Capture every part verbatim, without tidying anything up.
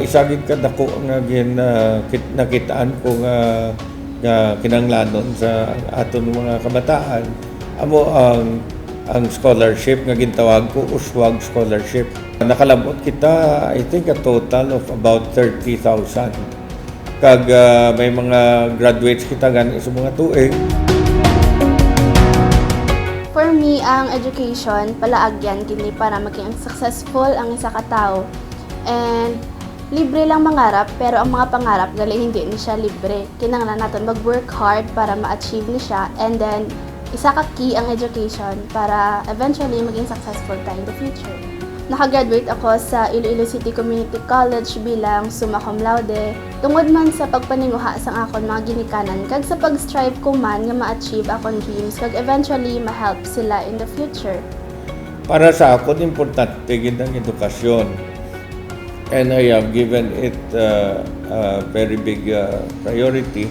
Sagid kadako nga gin-, ah, kit-, nakitaan ko nga, nga kinahanglanon sa aton mga kabataan, amo ang, ang scholarship nga gintawag ko Uswag Scholarship. Nakalab-ot kita, I think, a total of about thirty thousand. Kag, ah, may mga graduates kita gani sa mga tuig. For me, ang education, palaagyan kini para maging successful ang isa ka tawo. And libre lang mangarap, pero ang mga pangarap gali hindi ni siya libre. Kinahanglan naton mag-work hard para ma-achieve ni siya, and then isa ka key ang education para eventually maging successful ta in the future. Nakagraduate ako sa Iloilo City Community College bilang summa cum laude, tungod man sa pagpaninguha sang akon mga ginikanan kag sa pag-strive ko man nga ma-achieve akon dreams kag eventually ma-help sila in the future. Para sa akon, importante gid ang edukasyon. And I have given it, uh, a very big, uh, priority.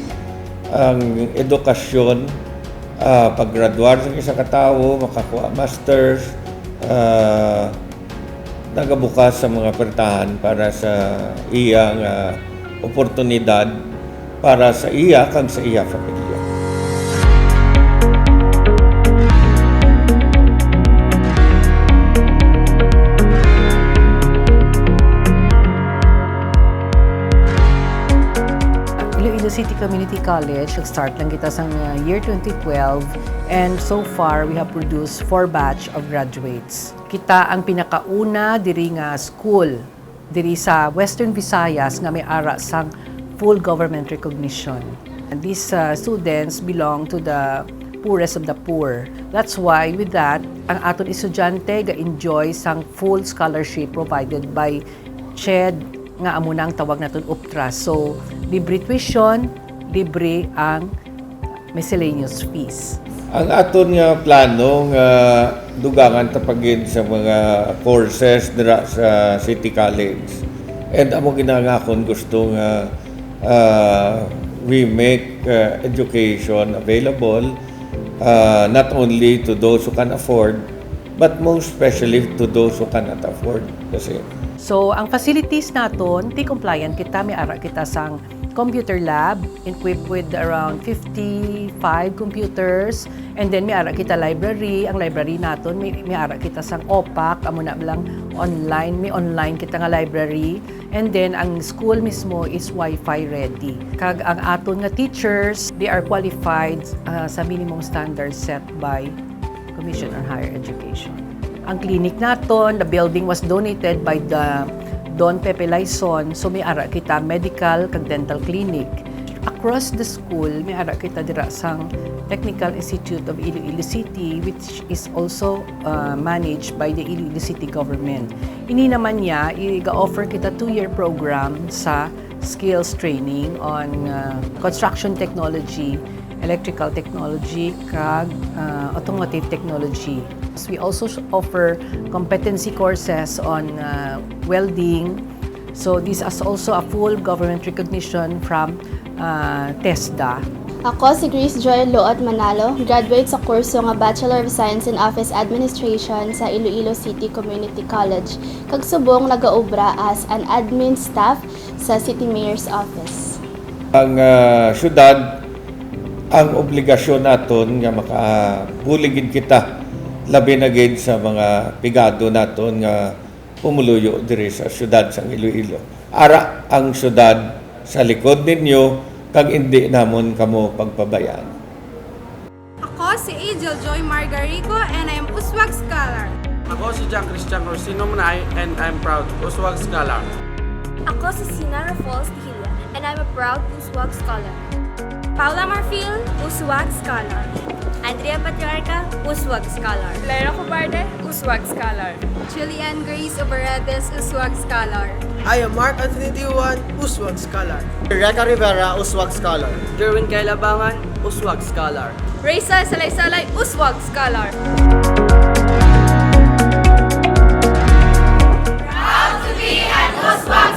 Ang edukasyon, uh, paggraduar sa isa ka tawo, makakuha masters, uh, nagabukas sa mga pertahan para sa iya nga oportunidad para sa iya kag sa iya pamilya. Iloilo City Community College, nag-start lang kita sa, uh, year twenty twelve, and so far we have produced four batch of graduates. Kita ang pinakauna diri nga school diri sa Western Visayas nga may ara sang full government recognition. And these, uh, students belong to the poorest of the poor. That's why with that, ang aton estudyante ga-enjoy sang full scholarship provided by CHED, nga amo na ang tawag naton, UPTRA. So, libre tuition, libre ang miscellaneous fees. Ang aton nga plano nga dugangan ta pa gid sa mga courses dira sa City College. And amo gid ang akon gusto nga, ah, we make, ah, education available, ah, not only to those who can afford, but most especially to those who cannot afford. Kasi So, ang facilities naton, ti compliant kita, may ara kita sang computer lab, equipped with around fifty-five computers, and then may ara kita library, ang library naton, may, may ara kita sang OPAC, amo na lang online, may online kita nga library, and then ang school mismo is Wi-Fi ready. Kag ang aton nga teachers, they are qualified, ah, sa minimum standards set by Commission on Higher Education. Ang clinic naton, the building was donated by the Don Pepe Laison, so may ara kita medical kag dental clinic. Across the school, may ara kita dira sang Technical Institute of Iloilo City, which is also, uh, managed by the Iloilo City government. Ini naman niya, i-offer kita two-year program sa skills training on, uh, construction technology, electrical technology, kag, uh, automotive technology. We also s-, offer competency courses on, uh, welding. So this is also a full government recognition from, uh, TESDA. Ako si Grace Joy Luot Manalo, graduate sa kurso nga Bachelor of Science in Office Administration sa Iloilo City Community College, kag subong nagaobra as an admin staff sa City Mayor's Office. Ang, ah, syudad, ang obligasyon naton nga makabulig gid kita, labi na gid sa mga pigado naton nga pumuluyo diri sa syudad sang Iloilo. Ara ang syudad sa likod ninyo, kag indi namon kamo pagpabayaan. Ako si Angel Joy Margarico and I am Uswag Scholar. Ako si John Christian Orsino Manay and I'm proud Uswag Scholar. Ako si Sina Raffles Dihilla and I'm a proud Uswag Scholar. Paula Marfil, Uswag Scholar. Andrea Patriarca, Uswag Scholar. Lyra Cobarde, Uswag Scholar. Julianne Grace Obaredes, Uswag Scholar. I am Mark Anthony Diwan, Uswag Scholar. Rebecca Rivera, Uswag Scholar. Jerwin Kailabangan, Uswag Scholar. Raysa Salaysalay, Uswag Scholar. Proud to be an Uswag